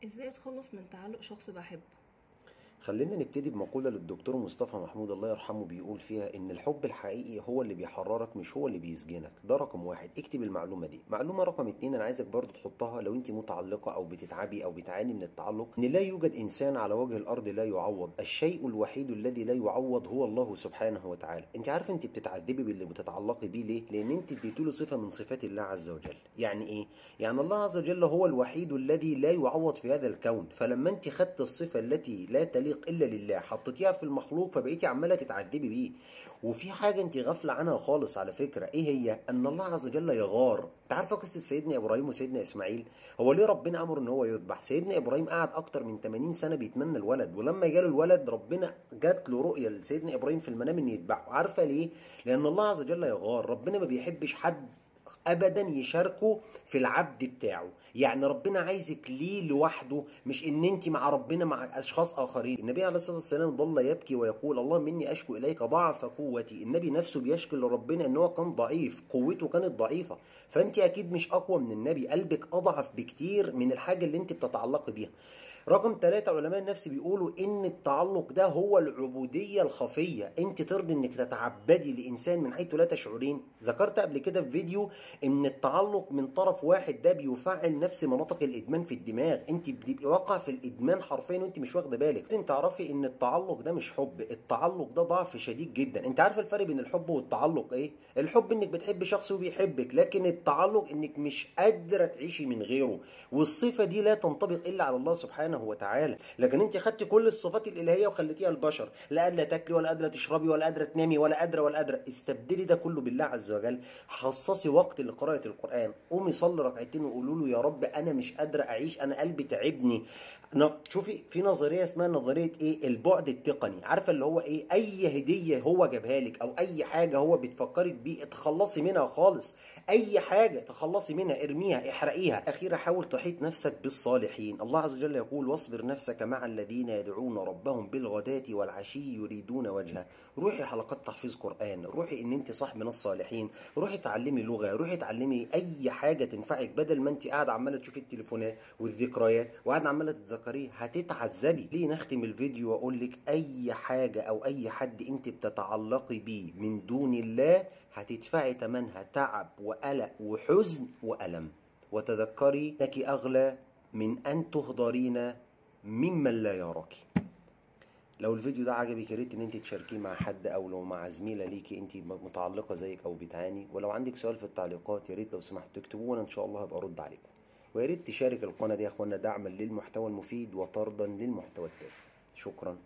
ازاي اتخلص من تعلق شخص بحبه؟ خلينا نبتدي بمقولة للدكتور مصطفى محمود الله يرحمه، بيقول فيها إن الحب الحقيقي هو اللي بيحررك مش هو اللي بيسجنك. ده رقم واحد، اكتب المعلومة دي. معلومة رقم اتنين أنا عايزك برضو تحطها لو أنت متعلقة أو بتتعبي أو بتعاني من التعلق، إن لا يوجد إنسان على وجه الأرض لا يعوض، الشيء الوحيد الذي لا يعوض هو الله سبحانه وتعالى. أنت عارفة أنت بتتعذبي باللي بتتعلقي بيه ليه؟ لأن أنت اديتيله صفة من صفات الله عز وجل. يعني إيه؟ يعني الله عز وجل هو الوحيد الذي لا يعوض في هذا الكون، فلما أنت خدت الصفة التي لا تليق الا لله حطيتيها في المخلوق فبقيتي عماله تتعذبي بيه. وفي حاجة انت غافله عنها خالص على فكرة، ايه هي؟ ان الله عز وجل يغار. انت عارفه قصة سيدنا ابراهيم وسيدنا اسماعيل؟ هو ليه ربنا امر ان هو يذبح؟ سيدنا ابراهيم قعد اكتر من 80 سنة بيتمنى الولد، ولما جاله الولد ربنا جات له رؤية لسيدنا ابراهيم في المنام ان يذبحه. عارفه ليه؟ لان الله عز وجل يغار، ربنا ما بيحبش حد ابدا يشاركه في العبد بتاعه. يعني ربنا عايزك ليه لوحده، مش ان انت مع ربنا مع اشخاص اخرين. النبي عليه الصلاة والسلام ظل يبكي ويقول اللهم اني اشكو اليك ضعف قوتي. النبي نفسه بيشكي لربنا ان هو كان ضعيف، قوته كانت ضعيفة، فانت اكيد مش اقوى من النبي، قلبك اضعف بكتير من الحاجة اللي انت بتتعلقي بيها. رقم 3، علماء النفس بيقولوا ان التعلق ده هو العبودية الخفية، انت ترضي انك تتعبدي لانسان من حيث لا تشعرين. ذكرت قبل كده في فيديو ان التعلق من طرف واحد ده بيفعل نفس مناطق الادمان في الدماغ، انت بتبقي واقعه في الادمان حرفيا وانت مش واخده بالك. لازم تعرفي ان التعلق ده مش حب، التعلق ده ضعف شديد جدا. انت عارفه الفرق بين الحب والتعلق ايه؟ الحب انك بتحب شخص وبيحبك، لكن التعلق انك مش قادرة تعيشي من غيره، والصفة دي لا تنطبق الا على الله سبحانه وتعالى. لكن انت خدتي كل الصفات الالهية وخليتيها البشر، لا قادرة تاكلي ولا قادرة تشربي ولا قادرة تنامي ولا قادرة ولا قادرة. استبدلي ده كله بالله عز وجل. خصصي وقت لقراءة القران، قومي صلي ركعتين وقولوا له يا رب انا مش قادرة اعيش، انا قلبي تعبني. شوفي في نظرية اسمها نظرية ايه؟ البعد التقني. عارفه اللي هو ايه؟ اي هديه هو جابها لك او اي حاجة هو بتفكرك بيه اتخلصي منها خالص، اي حاجة تخلصي منها، ارميها، احرقيها. اخيرا حاول تحيط نفسك بالصالحين. الله عز وجل يقول واصبر نفسك مع الذين يدعون ربهم بالغداة والعشي يريدون وجهه. روحي حلقات تحفيظ قرآن، روحي ان انت صاحب من الصالحين، روحي تعلمي لغة، روحي تعلمي اي حاجة تنفعك، بدل ما انت قاعدة عمالة تشوفي التليفونات والذكريات وقاعدة عمالة تتذكريه هتتعذبي. ليه نختم الفيديو واقول لك اي حاجة او اي حد انت بتتعلقي بيه من دون الله هتدفعي ثمنها تعب وقلق وحزن وألم. وتذكري انك اغلى من أن تهدرين ممن لا يراك. لو الفيديو ده عجبك يا ريت ان انت تشاركيه مع حد، او لو مع زميله ليكي انت متعلقه زيك او بتعاني. ولو عندك سؤال في التعليقات يا ريت لو سمحت تكتبوه وانا ان شاء الله هبقى ارد عليكم. ويا ريت تشارك القناة دي يا اخوانا دعما للمحتوى المفيد وطردا للمحتوى التافه. شكرا.